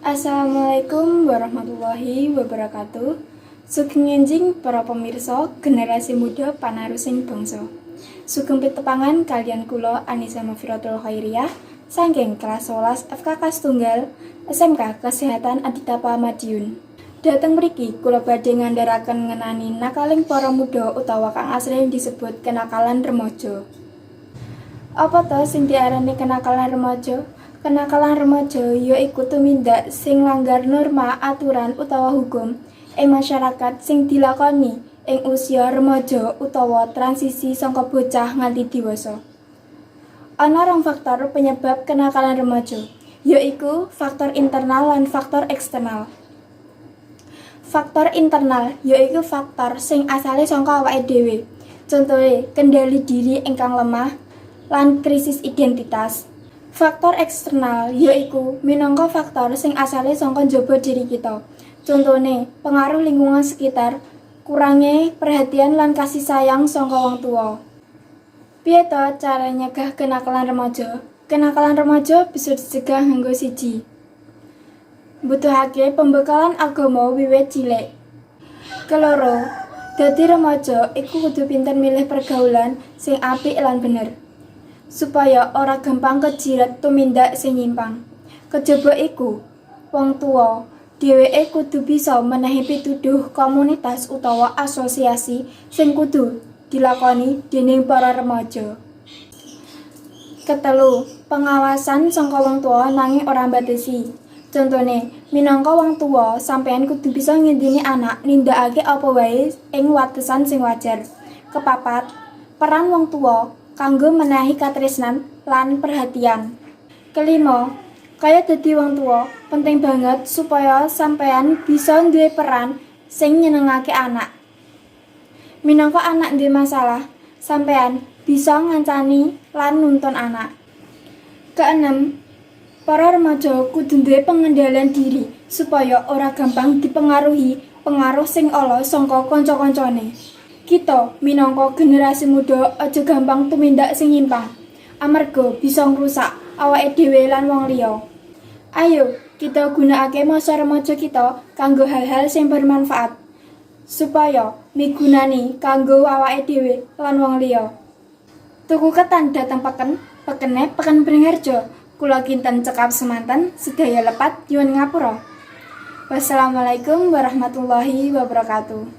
Assalamualaikum warahmatullahi wabarakatuh. Sugeng enjing para pemirsa, generasi muda panarusing bangsa. Sugeng pitepangan kaliyan kula, Anissa Mafiratul Khairiyah, saking kelas 11 FKK Setunggal SMK Kesehatan Aditapa Madiun. Dateng mriki kula badhe ngandharaken ngenani nakaling para muda utawa kang asring disebut kenakalan remaja. Apa to sing diarani kenakalan remaja? Kenakalan remaja ya iku tumindak sing langgar norma, aturan utawa hukum ing masyarakat sing dilakoni ing usia remaja utawa transisi saka bocah nganti dewasa. Ana rong faktor penyebab kenakalan remaja, yaiku faktor internal lan faktor eksternal. Faktor internal yaiku faktor sing asale saka awake dhewe. Contohe, kendali diri ingkang lemah lan krisis identitas. Faktor eksternal yaiku minangka faktor sing asale saka njaba diri kita. Contone, pengaruh lingkungan sekitar, kurange perhatian lan kasih sayang saka wong tuwa. Piye to cara nyegah kenakalan remaja? Kenakalan remaja bisa dicegah nganggo 1. Mbutuhake pembekalan agama wiwit cilik. Keloro, dadi remaja iku kudu pinter milih pergaulan sing apik lan bener, supaya ora gampang kejiret tumindak sing nyimpang. Kejaba iku, wong tuwa dheweke kudu bisa menehi pituduh komunitas utawa asosiasi sing kudu dilakoni dening para remaja. Ketelu, pengawasan saka wong tuwa nanging ora mbatesi. Contone, minangka wong tuwa, sampeyan kudu bisa ngidini anak nindakake apa wae ing watesan sing wajar. Kepapat, peran wong tuwa kanggo menehi katresnan lan perhatian. Kelima, kaya dadi wong tuwa, penting banget supaya sampeyan bisa duwe peran sing nyenengake anak. Minangka anak duwe masalah, sampeyan bisa ngancani lan nuntun anak. Keenem, para remaja kudu duwe pengendalian diri supaya ora gampang dipengaruhi pengaruh sing ala saka kanca-kancane. Kita minangka generasi muda aja gampang tumindak sing nyimpang, amarga bisa ngrusak awake dhewe lan wong liya. Ayo kita gunakake masa remaja kita kanggo hal-hal sing bermanfaat supaya migunani kanggo awake dhewe lan wong liya. Tuku ketan dateng peken, pekene peken Beringharjo. Kula kinten cekap semanten, sedaya lepat nyuwun ngapura. Wassalamualaikum warahmatullahi wabarakatuh.